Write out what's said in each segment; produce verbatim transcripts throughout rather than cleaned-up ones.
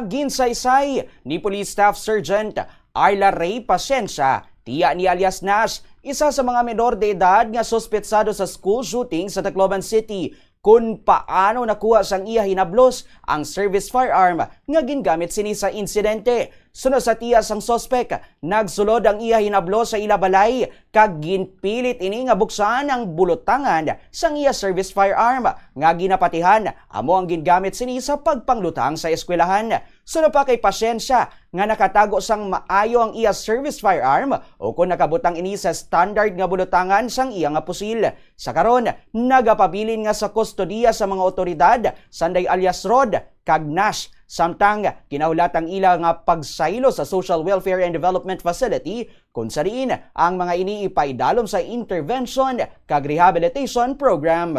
Ginsaysay ni Police Staff Sergeant Arla Ray Pasensia, tiya ni alias Nash, isa sa mga menor de edad nga suspetsado sa school shooting sa Tacloban City, kung paano nakuha sang iya hinablos ang service firearm nga gingamit sini sa insidente. Suno sa tiya sang suspek, nagsulod ang iya hinablos sa ila balay kag ginpilit ini nga buksan ang bulutangan sang iya service firearm nga ginapatihan amo ang gingamit sini sa pagpanglutang sa eskwelahan. Suno pa kay Pasensia nga nakatago sang maayo ang iya service firearm o kon nakabutang ini sa standard nga bulutangan sang iya nga pusil. Sa karon, nagapabilin nga sa kustodiya sa mga otoridad sanday alias Rod kag Nash, samtang ginahulat ang ila nga pagsaylo sa Social Welfare and Development Facility, kung sa diin ang mga ini ipaidalom sa intervention kag rehabilitation program.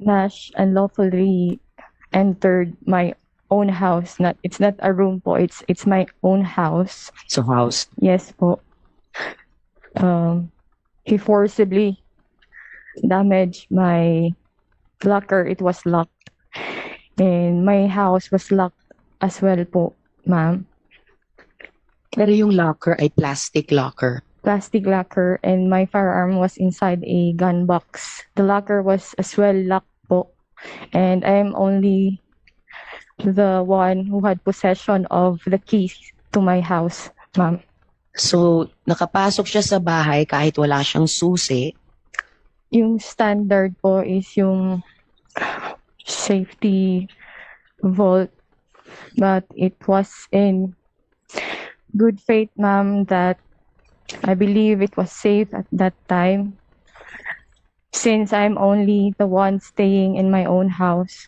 Nash unlawfully entered my own house. Not, it's not a room po. It's it's my own house. So house. Yes po. Um, he forcibly damaged my locker. It was locked. And my house was locked as well po, ma'am. Pero yung locker ay plastic locker. Plastic locker, and my firearm was inside a gun box. The locker was as well locked po. And I am only the one who had possession of the keys to my house, ma'am. So, nakapasok siya sa bahay kahit wala siyang susi. Yung standard po is yung safety vault, but it was in good faith, ma'am, that I believe it was safe at that time. Since I'm only the one staying in my own house,